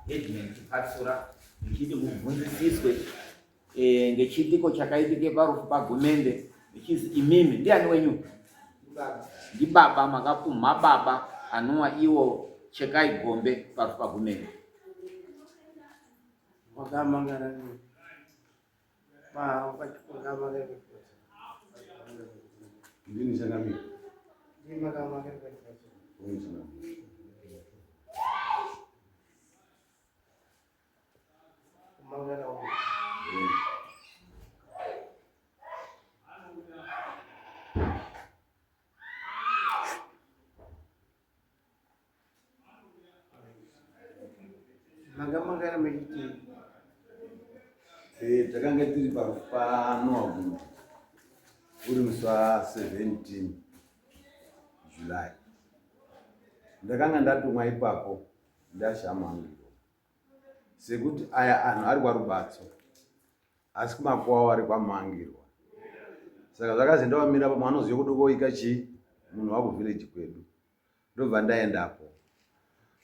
Headman Chipatsura ndichiti mubvunzisiswe e, ngechiitiko chakaitike parufu pagumende ichizi imimi ndiani wenyu ndibaba makapumha baba anova iwo chekai gombe parufu pagumende Ndini changamire. Manga mangana mechiti. Eh, takanga tiri pano apo uri musi wa 17 July. Ndakanga ndatumwa ipapo ndashamangiro sekuti aya anhu ari kwaRubatso asi kumakuwa ari kwamangirwa saka zvakazi ndovamira pamwe anoziva kuti koika chii munhu wakuvillage kwedu ndobva ndaendapo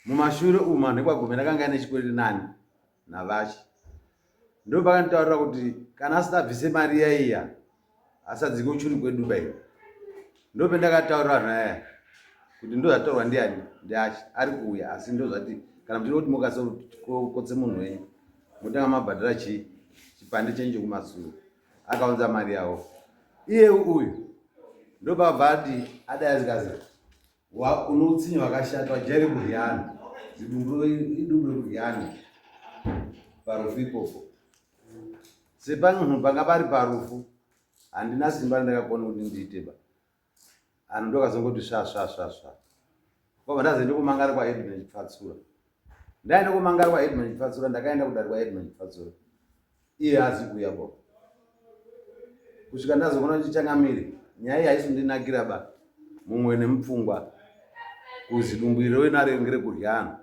mumashure umu vanhu vekwagume ndakanga ine chikwereti nani navachi ndopakanditaurira kuti kana asati abvise mari yaiya asadzike uchuri kwedu bai ndopendakataurira vanhu aya kuti ndozvataurwa ndiani ndiachi ari kuuya asi ndozvati kana muchida kuti mukasira kotse munhu wenyu motanga mabhadhara chii chipande chenyu chekumasure akaunza mari yavo iye uyu ndopabva ati adai asikazi une utsinye hwakashata wajaire kuryana zidumbu idumbu rekuryana parufu ikoko sepanhu panga pari parufu handina simba randakakona kuti ndiite ba anhu ndokazongoti sva sva sva sva kwabva ndazoenda kumangara kwaheadman chipfatsura ndaenda kumangara kwaheadman chipfatsura ndakaenda kudari kwaheadman chipfatsura iye azi kuuya bo kusvika ndazoona kuti changamire nyaya iyi haisi kundinakira ba mumwe nemupfungwa kuzi dumbu iri roinare ngerekuryana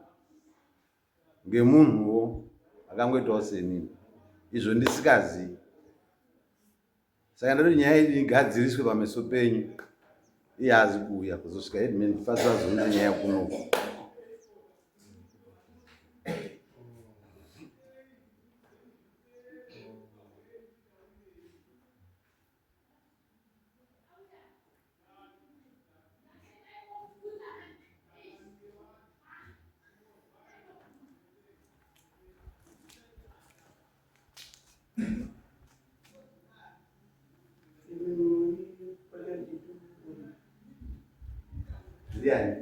ngemunhuwo akangoitawo senini izvo ndisikazivi saka ndoti nyaya iyi igadziriswe pameso penyu iye azi kuuya kuzosvika headman fasi azonzi nyaya kunoku Ndiani?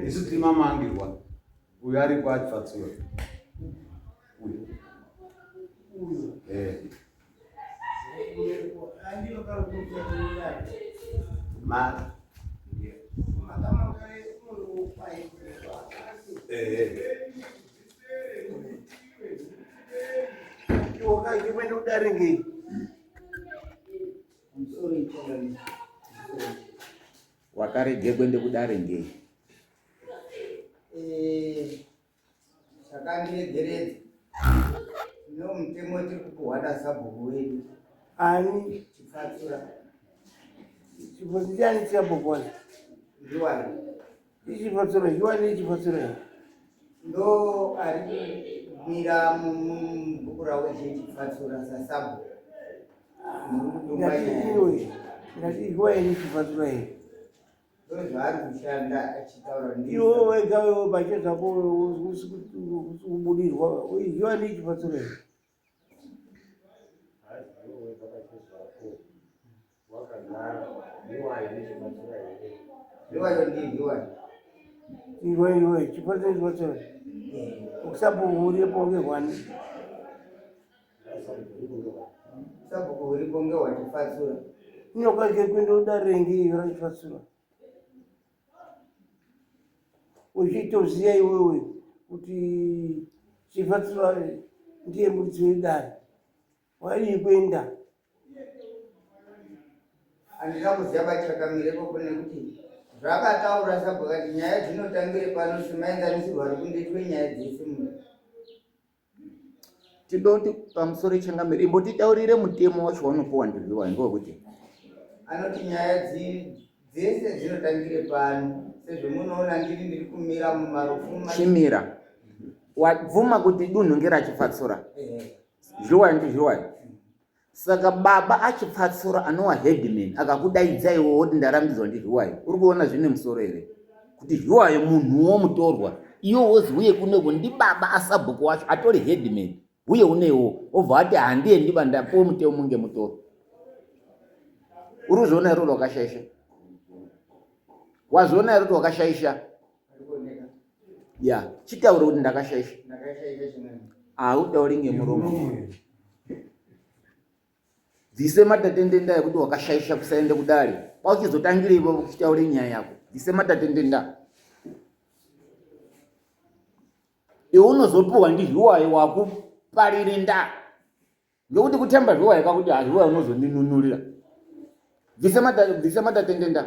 Isu tiri mamangirwa. Uyu ari kwaChifatsura. Uyu. Uyu. Eh. Ma. Eh. Wakarege kuende kudare ngei? Eh, chakandiregeredza no mutemo tiri kupuhwa nasabhuku wedu ani chifatsura ndiani sabhuku wacho ndiwani Ichipatsura hiwani ichipatsura here? Ndo ari kumira mubhuku ravo ichipatsura sasabu. Ndati iwe, ndati hiwani ichipatsura here? Ndo zvaari kushanda achitaura ndi. Iwe wega wewe pache zvako usi kubudirwa hiwani ichipatsura here? Iwe iwe chipatsura chipatsura. Usabhuku uripo ngehwani. Sabhuku uripo ngehwachifatsura. Nyoka ngekuenda udare ngeiyo rachifatsura. Uchitoziva iwewe kuti chifatsura ndiye muridzi wedare. Wadii kuenda? Handina kuziva pachakamire ipopo nekuti zvakataura sabhuku akati nyaya dzinotangire pano semaenzanisirwo ari kundoitwe nyaya dzese muno. Tinoti pamusoro changamire imbotitaurire mutemo wacho waunopuwa ndiriwa ngewekuti anoti nyaya dzese dzinotangire pano sezvomunoona ndiri ndiri kumira mumarufu chimira. Wabvuma kuti dunhu ngeraChipfatsura. Zviwai ndizviwai. Saka baba aChipfatsura anowa headman akakudaidza iwe woti ndarambidzwa ndizviwai. Uri kuona zvine musoro here? Kuti zviwayo munhuwo mutorwa. Iwe wozi uye kuneku ndibaba asabhuku wacho atori headman. Uye unewo wobva wati handiendi ba ndapuwa mutemo munge mutorwa. Uri kuzviona here kuti wakashaisha? Wazviona here kuti wakashaisha? Ya, chitaure kuti ndakashaisha. Hautauri ngemuromo. Bvise matatendenda ekuti wakashaisha kusaende kudare. Pauchizotangira ipapo kuchitaure nyaya yako. Bvise matatendenda. Iwe unozopuwa ndizviwayo wakuparire ndaa. Ngekuti kutemba zviwayo kakuti hazviwayo unozondinunurira. Bvise matatendenda.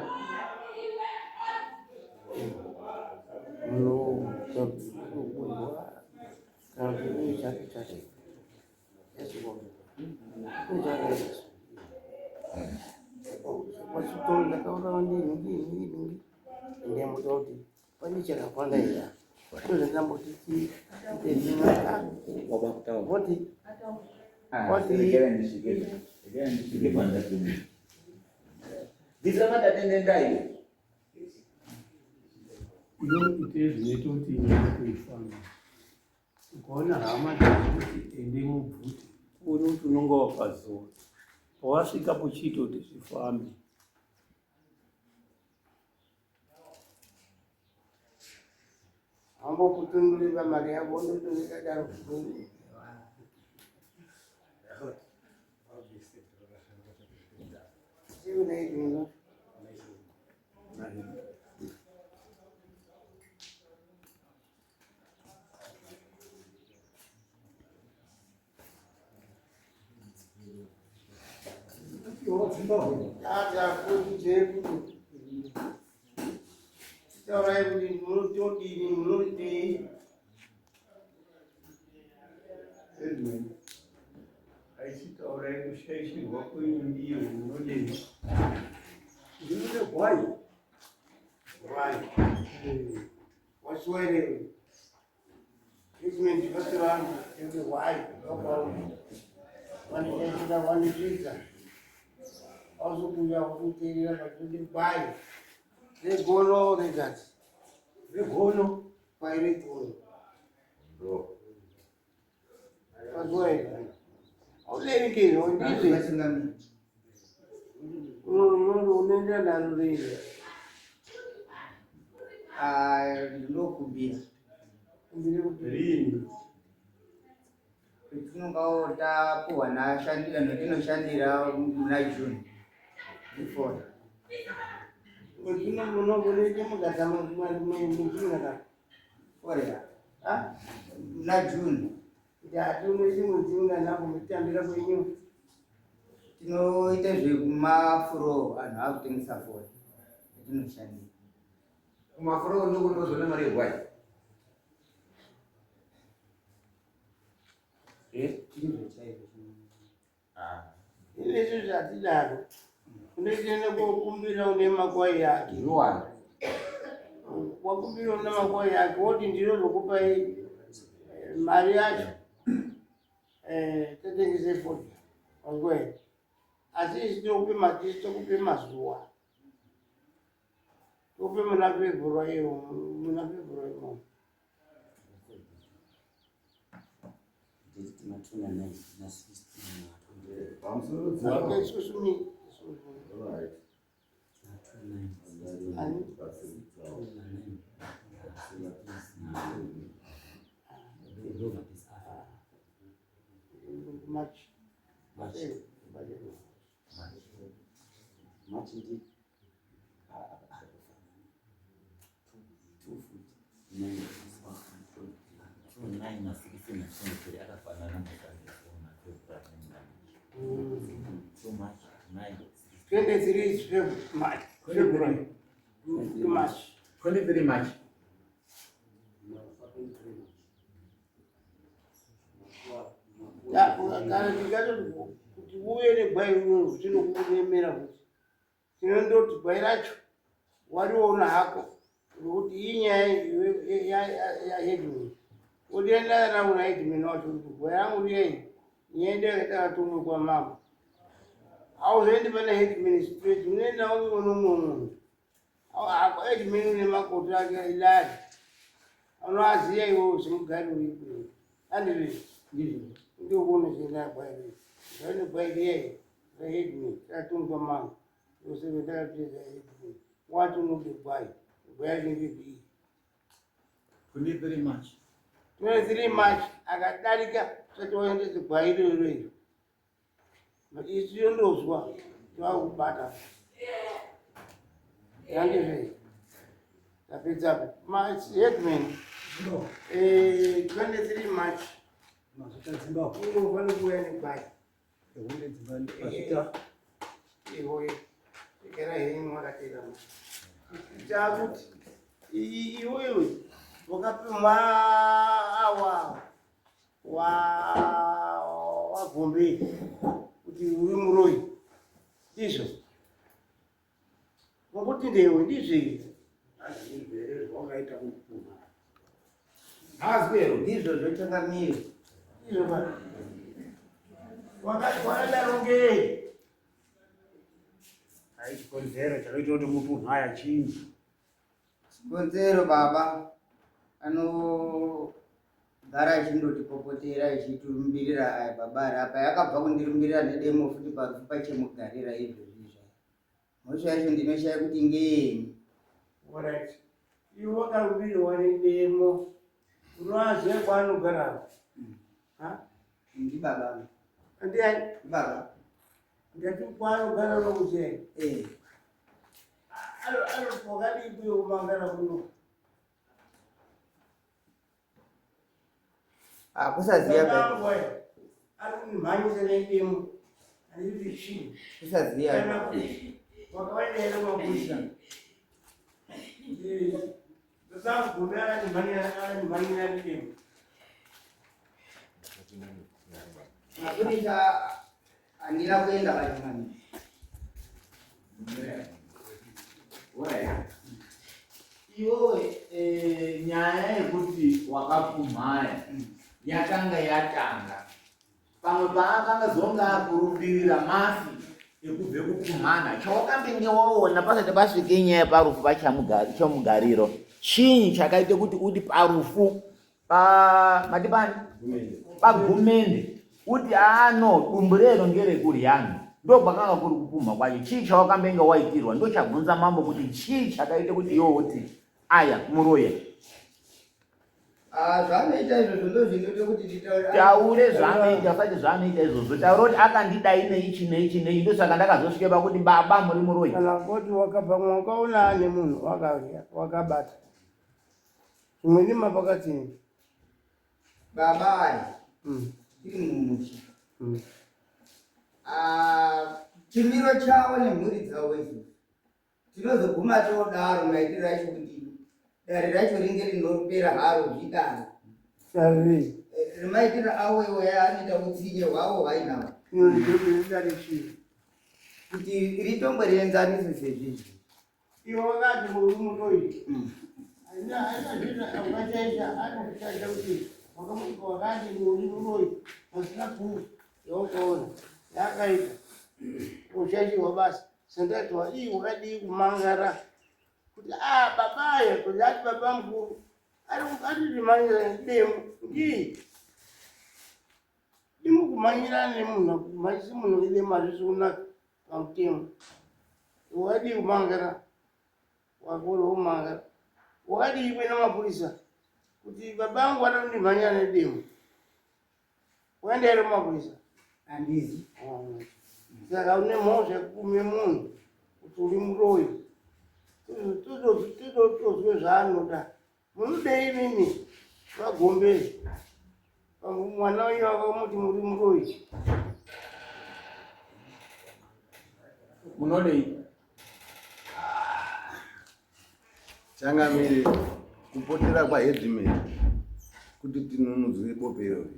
Pane chakawanda iya. Ndozvandamboti chi voti Bvisa matatendenda iyo. Inoite zvinoita kuti nyaya kuifamba. Ukaona hama dzekuti ende mubvute, uone kuti unonga wakazora. Pawasvika pochiita kuti zvifambe. Ambokutundurira mari yako ndotoikadaro. Taurai kuti munotodini munodii. Edmund, aichitaurai kushaishirwa kwenyu ndiye munodei. Ndinoda gwai. Gwai. Wasiwaire. Treatment vose vanhu ende hwai vanochaitira vanozvidza auzokuuya kuteerera vachiti gwai regono regatsi regono gwai regono mazuva ere auderekerwa ndizve unoenda naro rei ndinokumbira rini tinongawo tapuhwa nashandira netinoshandira muna June before muna June tinoita zvekumafuro anhu akutengesa foni etinoshandira Kumafuro ndokunozoona mari yegwai. Eh? Ndizvo chaizvo. Ah. Izvi zvatidaro. Unoenda kokumbira une makwai ake. Zviwani. Wakumbira une makwai ake woti ndinozokupai mari yacho. Eh, totengese fodya. Wanzwa here? Asi isu tinokupe matisi tokupe mazuva. Tokupe muna February muna February mo. Okay, excuse me. Excuse me. Ani? March. March. Twenty-three is February, February, to March. 23 March. Kana ndingatoti kuti uye negwai rino zvinokuremera kuti tinondoti gwai racho wariona hako nokuti iyi nyaya yaheadman. Udienda na kuna headman wacho kuti gwai rangu riyei niende yakatumwa kwamambo. Hauzoendi pane headman straight, unoenda uri kuno mumwe munhu. Headman une makoti ake idare. Unoaziya iwewe semugari uripo. Andizvo Ndizvo. ndiko kunozoenda gwai rei. Zvane gwai riyei raheadman ratumwa kwamambo. Ndosaka ndakapedza headman. Wati unode gwai, gwai rinenge rii. 23 March. 23 March akadarika usati waendesa gwai iroro iro. But isu yondozwa twakubata. Yandizve. Tapedza apo. March headman. Eh 23 March. Mazvita dzimba. Unofana kuuya negwai. Ehunde dzimba mazvita. Iwe gara henyu makatera. Chakuti iwewe wakapimwa awa wa wagombe kuti uri muroyi ndizvo ngokuti ndewe ndizvo wakaita kupuma Hazwero. Ndizvo zvochangamire. ndizvo pa wakati wakadaro ngei ai chikonzero chakaita kuti mupunhu aya chinji Chikonzero baba anogara achindotipopotera achitirumbirira aya baba ari apa yakabva kundirumbirira nedemo futi parufu pachemugarira izvozvi izvi. Mhosva yacho ndinoshaya kuti ngeyenyi. Alright. Iwe wakarumbirwa nedemo unoaziva kwaanogara ha Ndibaba. Ndiani? Baba. Ndati kwaanogara unokuziva Eh. Wakadii kuyo kumangara kuno? Ah, kusaziya ba. Babangu ari kunimhanyisa nedemo handiti chii Kusaziya. kana kuti wakawaenda here kumapurisa babangu gombe akandimhanyira nedemo. Mapurisa handina kuenda pachimani. Iwewe nyaya yekuti wakapumhaya yakanga yatanga pamwe paakanga zonga akurumbirira mafi ekubve kupumhana chawakambenge waona pasati pasvike nyaya parufu pachamugariro chinyi chakaita kuti uti parufu pa mati pani pagumende uti ano dumbu rero ngerekuryana ndokwakanga kuri kupumha kwacho chii chawakambenge waitirwa ndochabvunza mambo kuti chii chakaita kuti iwe uti aya muroya. Ah, zvaanoita izvozvo ndozvinoita kuti nditaure. Taure zvaanoita usati zvaanoita izvozvo taure kuti akandidai neichi neichi neichi ndosaka ndakazosvike pakuti baba muri muroyi. Kana kuti wakabva mwakaona ane munhu wakarya wakabata zvimwe ndima pakatini. Baba aya tiri mumusha. Ah, chimiro chavo nemhuri dzavo izvozvo tinozoguma todaro maitiro acho kuti dare racho ringe rinopera haro zvidaro. Sarei. Maitiro avo iwaya anoita utsinye hwavo hwainavo Inodare chii? kuti ritongwe rienzaniswe sezvizvi. Iwe wakati muri muroyi. Ukachaisha anokuchaisha kuti wakamuka wakati muri muroyi pasina proof yawakaona yakaita ushaishirwa basa sendati wadii wakadii kumangara kuti a baba aya kuti ati baba mukuru ari atindimanyira nedemo ngii dimo kumanyirana nemunhu kumanyisa munhu nedemo hazvisi kunaka pamutemo. Wakadii kumangara wakuri womangara wakadii kuenda mapurisa kuti baba angu vada kundimhanyira nedemo waenda here kumapurisa? Handizi. Saka une mhosva yekupume munhu kuti uri muroyi totozwe zvaanoda. Munodei imimi vagombezi mwana wenyu vakamuti muri muroyi? Munodei? Changamire, kupotera kwaheadman kuti tinunudzwe bope irori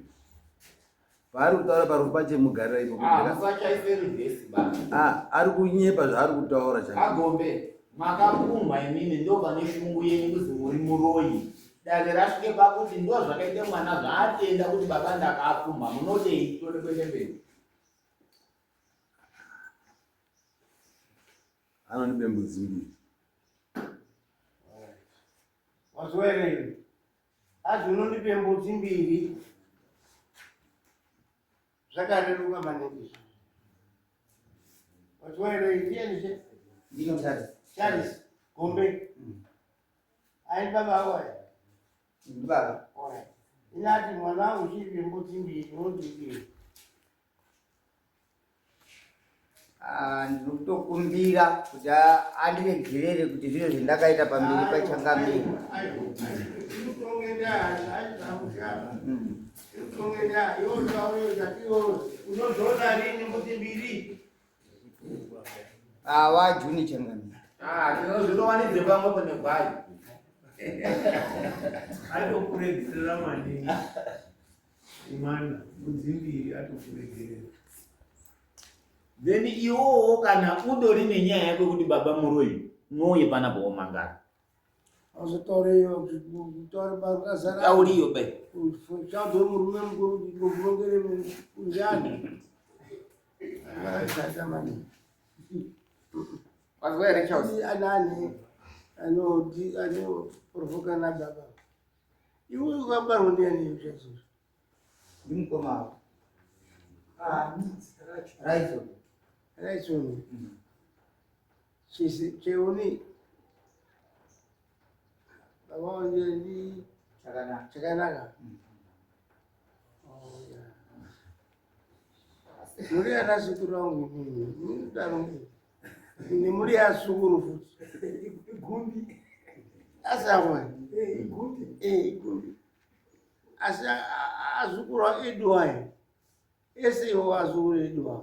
paari kutaura parufu pachemugarira ipo. Musachaise reverse baba. Ah, ari kunyepa zvaari kutaura changamire. Agombe makapumha imimi ndo pane shungu yenyu kuzi muri muroyi. Dare rasvike pakuti ndozvakaita mwana zvaatenda kuti baba ndakapumha munodei tode kuende mberi. Anondipe mbudzi mbiri. Wazwere. Azi unondipe mbudzi mbiri. Zvakareruka maningi. Wazwere ndiani che? Ndino Charles. Charles Gombe. Ai baba ako aya. Ndibaba. Alright. Inati mwana wangu chipe mbudzi mbiri unondipei. Ah, ndinokutokumbira kuti andiregerere kuti zviro zvendakaita pamberi pachangamire. Ah, wajuni changamire. Ah, tinozvinowanidze pamwepo negwai. Atokuregerera maningi mwana mbudzi mbiri atokuregerera. Then iwowo kana udori nenyaya yako yekuti baba muroyi unouye panapa womangara. Auzotauriyo kutaura pakazara. Tauriyo be. Chadzo murume mukuru kurongere kunjani. Akashata maningi. Wazwa here Charles? Anani anoti anoprovoka na baba. Iwe ukabarwa ndiani chaizvo? Ndimukoma wako. Raison. Raison. Chisi cheoni. Baba wangu ndi Chakanaka. chakanaka. Oh, yeah. Muri ana sekuru vangu inini, munodaro ini muri asukuru futi. Igumbi. Asi amwe. Igumbi. Eh, igumbi. Asi azukuru edu aya. Ese iwo azukuru edu aya.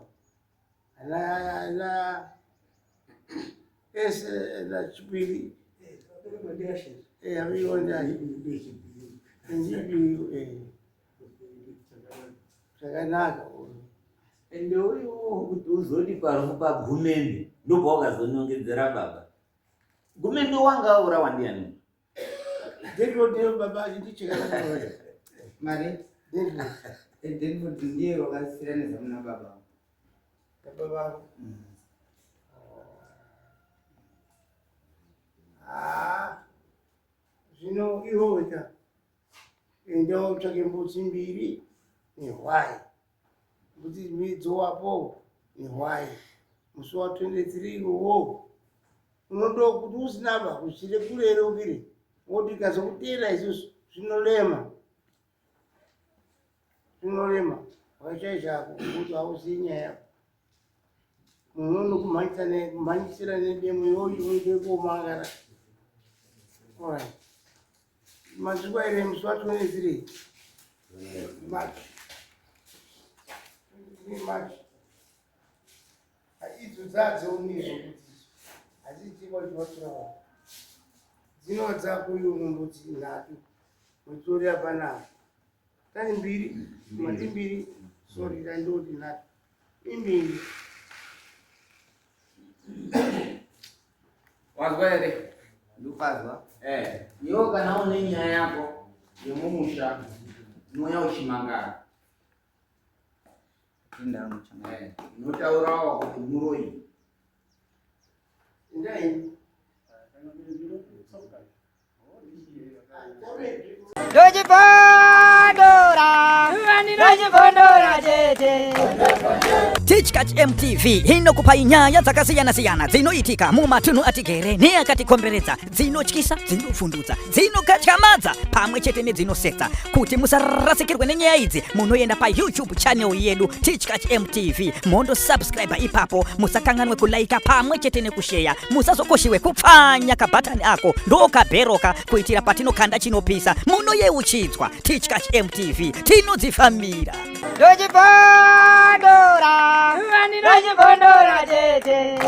Ana ana ese ana chipiri. Eh, abiwo ndai. Ndipiri eh. Zvakanaka. Ende uriwo kuti uzoti parufu pagumende ndopawakazonongedzera baba. Gumende wanga aurawa ndiani? Ndinodewo baba achiticheka. Mari. Ndinodewo. Denford ndiye wakasiyana nezamuna baba. Baba vangu. Ah, zvino iwe wega enda utsvake mbudzi mbiri nehwai. Mbudzi mbiri dzowapo nehwai. Musi wa 23 iwowo unodo kuti usinaba kuchire kurerukire woti ikazokutera isusu zvinorema zvinorema wakashaisha kuti hauziyi nyaya yako munhu unokumhanyisira nedemo iwoyo unoite komangara. Alright. Masiku aire musi wa 23 March. 23 March. Idzo dzadzeunizo kuti hadziitikwa chivatura dzinova dzako iwe mbudzi nhatu mutorera panapa tani mbiri mati mbiri sorry ndandoti nhatu imbiri. Wazwa here? Ndopazwa. Eh, iwe kana une nyaya yako yemumusha unouya uchimangara. Tindamu changamire. Eh, unotaurawo kuti muroyi. Ndai. Ndochipondora. Ndochipondora chete. Tichkach MTV inokupai nyaya dzakasiyana-siyana dzinoitika mumatunhu atigere neakatikomberedza, dzinotyisa, dzinovhundutsa, dzinokatyamadza pamwe chete nedzinosetsa. Kuti musarasikirwe nenyaya idzi, munoenda paYouTube channel yedu Tichkach MTV mondosubscribe ipapo. Musakanganwe kulaika pamwe chete nekusheya. Musazokoshiwe kupfanya kabhatani ako ndokabheroka kuitira patinokanda chinopisa munoyeuchidzwa. Tichkach MTV tinodzifambira. Ndochipondora. Ndochipondora chete.